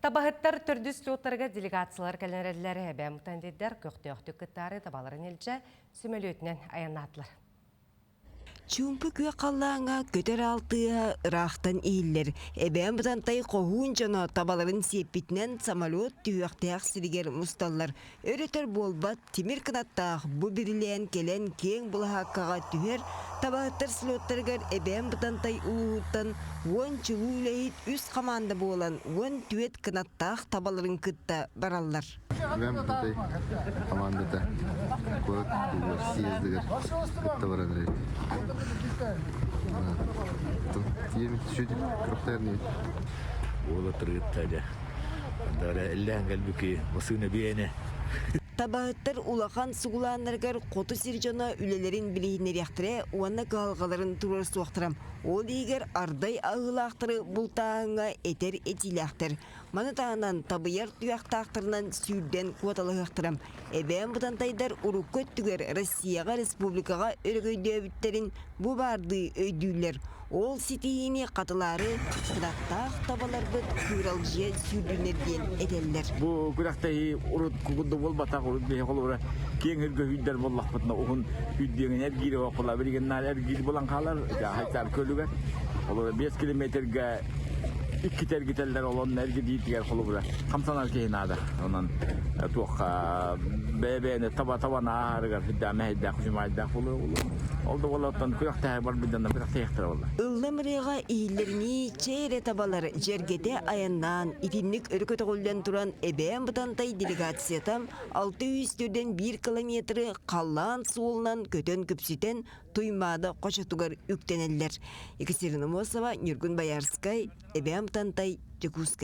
Табаһыттар төрдүс слеттарыгар делегациялар кэлэн эрэллэр. Эбээн Бытантайдар көхтөөхтүк кыттаары табаларын илдьэ сөмөлүөтүнэн айаннаатылар. Чуумпу күөх халлааҥҥа көтөр аал тыаһа ыраахтан иһиллэр. Эбээн Бытантай хоһуун дьоно табаларын сиэппитинэн самолет түһүөхтээх сиригэр мусталлар. Өр-өтөр буолбат тимир кынаттаах бу бирилээн кэлэн киэҥ былаһааккаҕа түһэр табаһыттар слеттарыгар Эбээн Бытантай улууһуттан 10 чулуу үлэһит үс хамаанда буолан 14 кынаттаах табаларын кытта бараллар. Эбээн Бытантай хамаандата куорат кулууба съездыгар кытта баран эрэр. Уола тыргытта дьэ. Андара иллээн кэлбики масыына биэне. Табаһыттар улахан сугулааннарыгар хоту сир дьоно үлэлэрин билиһиннэриэхтэрэ уонна кыһалҕаларын туруорсуохтара. Ол иһигэр ардай аһыылаахтары бултааһыҥҥа этэр этиилээхтэр. Маны таһынан табыйар туйахтаахтарынан сүүрдэн куоталаһыахтара. Эбээн Бытантайдар урукку өттүгэр Россияҕа, республикаҕа өрөгөйдөөбүттэрин бу баардыы өйдүүллэр. Ол ситиһиини хатылаары кынаттаах табаларбыт кыыралдьыйа сүүрдүнэр диэн этэллэр. Бу күрэхтэһии урут курдук буолбатах, урут биһи холобура киэҥ үргэ сүүрдэр буоллахпытына уһун сүүрдүөҥүн эргиир оһоххула билигин наар эргиир булан хаалар хайсаар көлүгэр холобура 5 километрга иккитэ эргитэллэр ол онно эргитиитигэр холобура хамсанар киһи наада онон туохха бэйэ-бэйэни таба-табан ааһарыгар сүрдээх мэһэйдээх күчүмэҕэйдээх буолуо ол да буоллар күрэхтэһэ барбыт дьонно күрэхтэһиэхтэрэ буолла Ыллам ырыаҕа иһиллэринии чэй эрэ табалар дьэргэтэ айаннаан итинник өрө көтөҕүллэн туран Эбээн Бытантай делегацията 641 километры халлаан суолунан көтөн күпсүтэн Туймаада хочотугар үктэнэллэр. Екатерина Мосова, Ньургун Боярскай, Эбээн Бытантай, Дьокуускай.